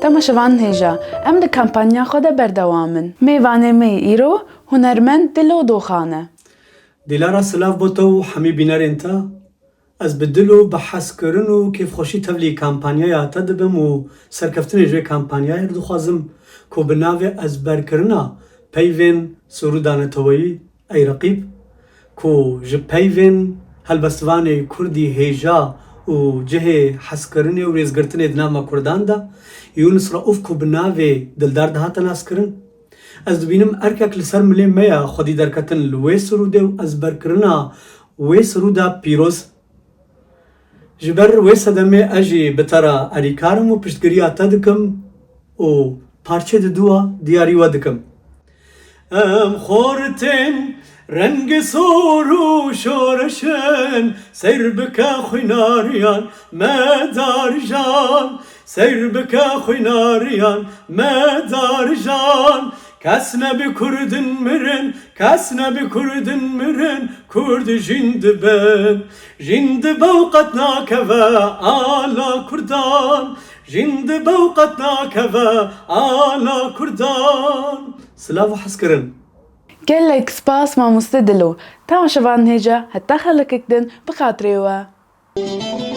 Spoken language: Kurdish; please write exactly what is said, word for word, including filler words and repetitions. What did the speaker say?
Temaşevanên hêja, em di kampanya xwe de berdewam in. Mêvanê me yê îro hunermend Dilo Doxan e. Dilara, silav bo te û hemî bînerên te. Ez bi dil û bi hezkirin û kêfxweşî tevlî kampanyaya te dibim û serkeftinê ji vê kampanyayê re dixwazim ku bi navê ezberkirina peyvên Sûrûda Neteweyî, ey reqîb, ku ji peyvên helbestvanê kurdî hêja û cihê hezkirinê û rêzgirtinê di nav me kurdan de, Yûnis Reûf, ku bi navê Dildar dihate naskirin. Ez dibînim erkek li ser milê me ye xwedî derketin li wê sirûdê û ezberkirina wê sirûda pîroz. Ji ber wê sedemê ez jî bi te re erîkar im û piştgiriya te dikim û parçeyê diduwa diyarî we dikim. Em xortên rengê sor û şoreşin, seyr bike xwînariyan me darijan, seyr bike xwînariyan me darijan. Kes nebi kurdin mirin, kes nebi kurdin mirin, kurd jîn dibin. Jîn dibe û qet nakeve ala kurdan, jîn dibe û qet nakeve ala kurdan. Silav û hezkirin. Gelek spas mamoste Dilo. Temaşevanên hêja, heta xelekek din bi xatirê we.